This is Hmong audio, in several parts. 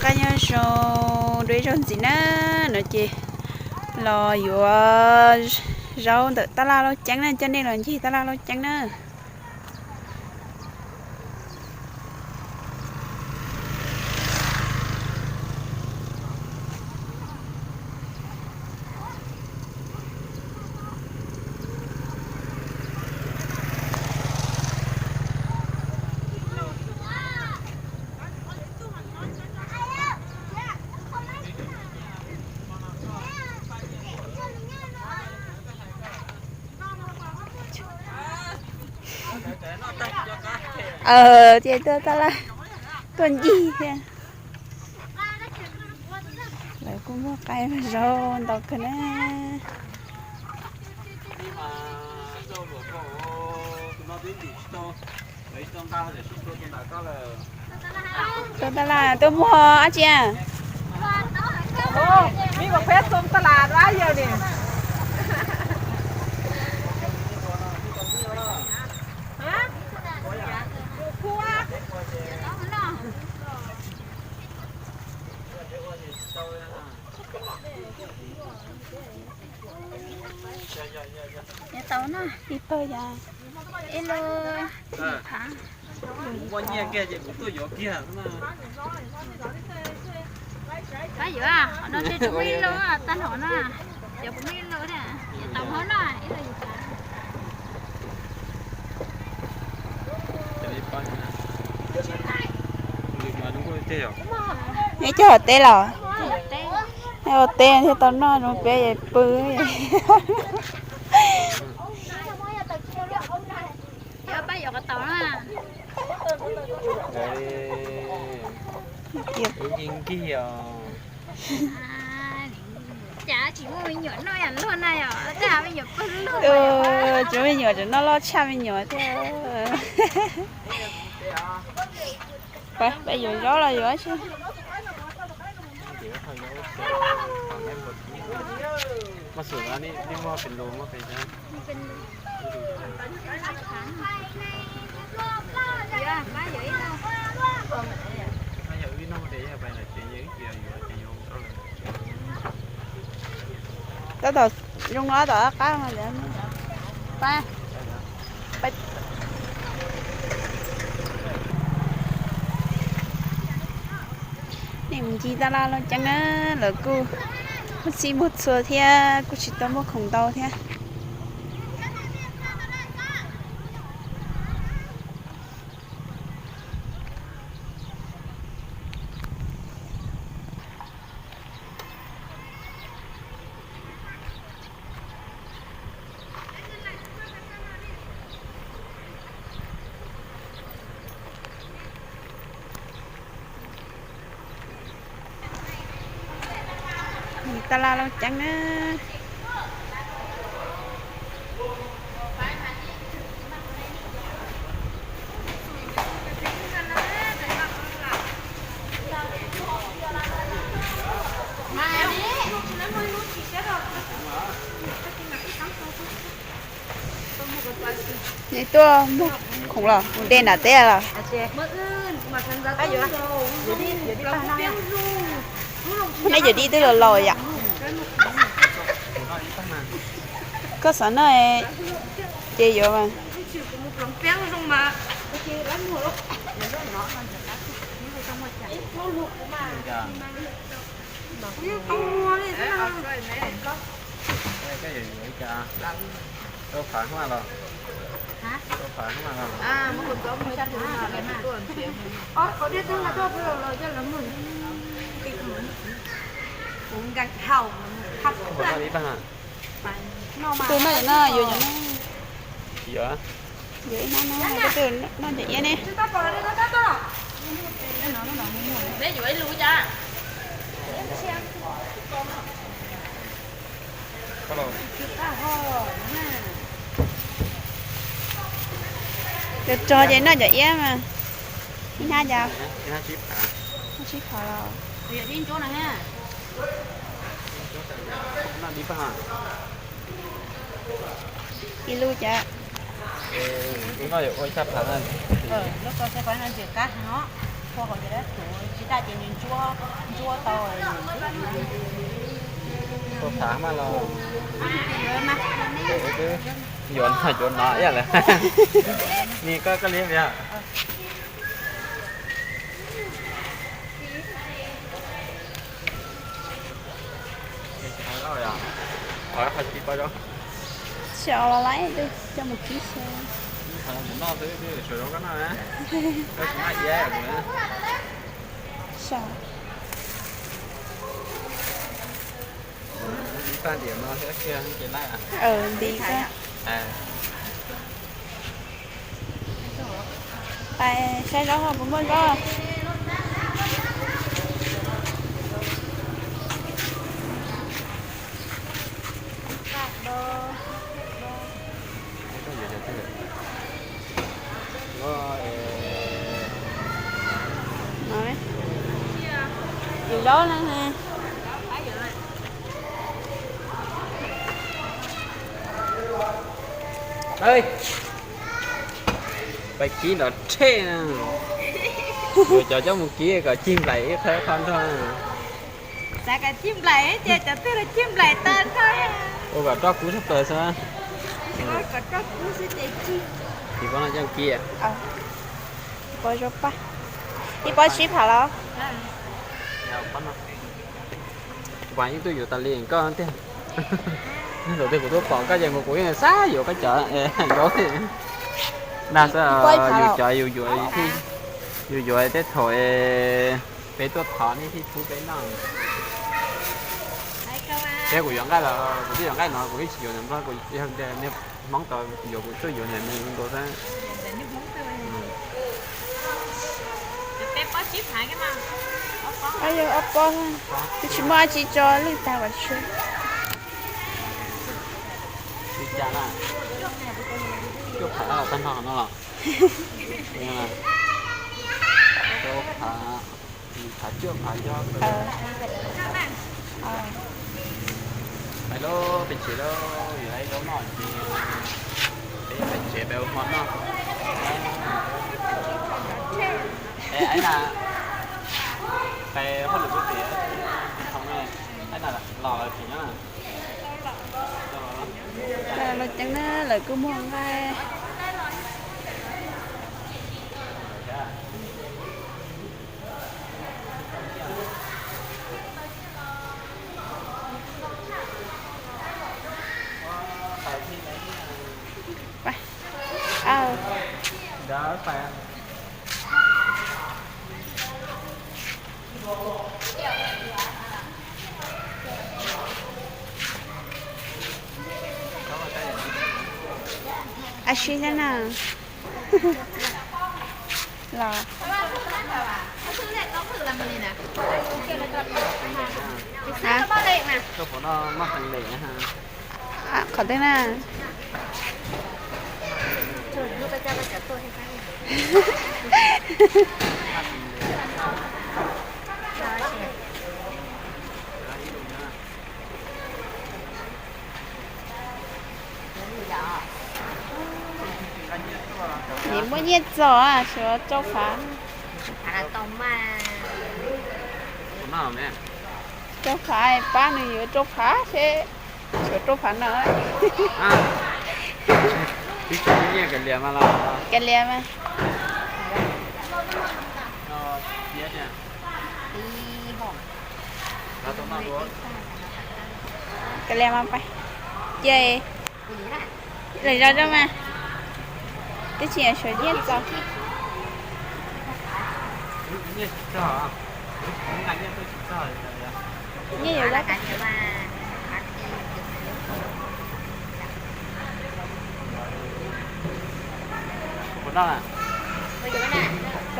Nyob zoo, dua ib zaug ntxiv na, no ces los yuav zaub ntawm tab laj Lauj Ceeb na, coj nej los ncig tab laj Lauj Ceeb na. Ces tuaj tab laj, tuaj ncig thiab. Lawv kuj muaj qaib zaub ntau kawg na. Tuaj tab laj tuaj muag dab tsi a? Ib pawg yog ib lub phav. Pab yuav, qhov no ntshe tsis muaj ib lub tag nrho na. Cov kuv muaj ib lub na, yuav tau hauv na, ib lub yus tau. Neb cog teb los? Ua teb thiaj tau noj, zoo peb pw. Pab yuav qhov tau na. Ncig os. Cas tsis muaj me nyuam noj yam luag na yom, tej me nyuam pawg luag. Tsis muaj me nyuam tseem noj loj tshaj me nyuam thiab. Peb yuav zaub los yuav tsi. Tab tom zoo os, tom qab no. Nej mus ncig tab laj Lauj Ceeb na, lawv kuj muaj txhij muaj txhua thiab kuj tsis tau muaj khoom ntau thiab. Tab laj Lauj Ceeb na. Neb tuaj muag khoom los mus de nram teb los? Neb cov dib twb laus laus yom. Koj xav noj ces yuav mas. Tus no no yuav, yuav ib hnab no, tus no cov iab ne. Cov tsov ces noj cov iab mas. Ib hnab cas? Tsib phav los? Ib lub cas? Ua ib phav no. Ua hauv tias dab tsuv tsis daj ces nws ntsuab, ntsuab tau. Tua phav mas los, yuav no yuav no ib yam lawm. Ni koj koj liab vias. Xyov los lawm, coj mus kib xyov. Xyov. Nti koj. Pais saib zaub ho puas muaj zaub. Yus zaub na. Pais kib nrov rhe na. Yuav cov coj mus kib kom cig nplaim ib qho ib qho nrog. Xav kom cig nplaim ces cov twg los cig nplaim tag nrho. Ua kom roj kub tshaj plaws xwb. Kom roj kub xwb ces cig. Ces pob no coj kib. Pob zaub paj. Ib pob tsib phav los? Kuv yeej tuaj yuav tas li koj tiag. Thaum twg kuv tuaj pom koj ces kuv yeej xav yuav koj cov zaub. Nag xwb yus cov yus yuav, yus yuav tej thaum peb tuaj thov nej thiaj pub peb noj. Thiab kuv yuav nqaij los kuv twb yuav nqaij no kuv yeej tsis yuav niag Nplog, kuv yog niag Hmoob tau yuav kuv tuaj yuav niag me nkaus xwb. Ob pob, twb tsis muaj dab tsi tso lwj tag vas tsuag. Cuaj phav tag nrho no los? Cuaj phav, phav cuaj phav yog. Pais lauj, pem tsev lauj, yuav lawv zaub noj ces peb pem tsev peb ua hmo noj. Es Aib Nas, pais hauj lwm puag tim, aib Nas los lawm tim nyob. Los ceev na, lawv kuj muag nqaij. Ab sib thiab na. Los. Qhov twg na? Nws muaj nyiaj txog suav rau phav. Rau phav pab nws yuav rau phav seb, suav rau phav no. Kav liam mas. Kav liam mas pais. Cia lwm zaus rau mas. Twb tsis suav nyiaj txog. Nyiaj yuav kav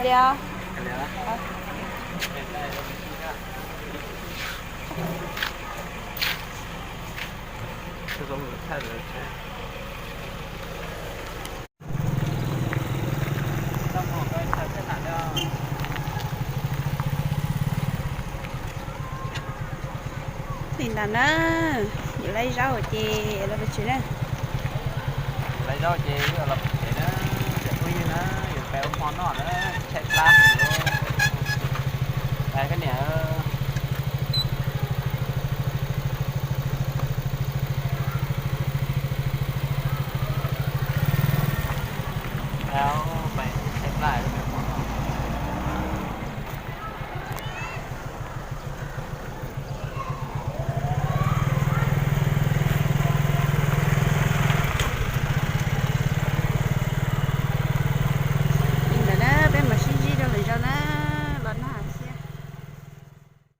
liam. Li ntawd na, yuav lawv zaub ces los pem tsev na. Lawv zaub ces los pem tsev na, cov phooj ywg na, yuav peb ua hmo noj na, tshaib plab heev lauj. Koj niam,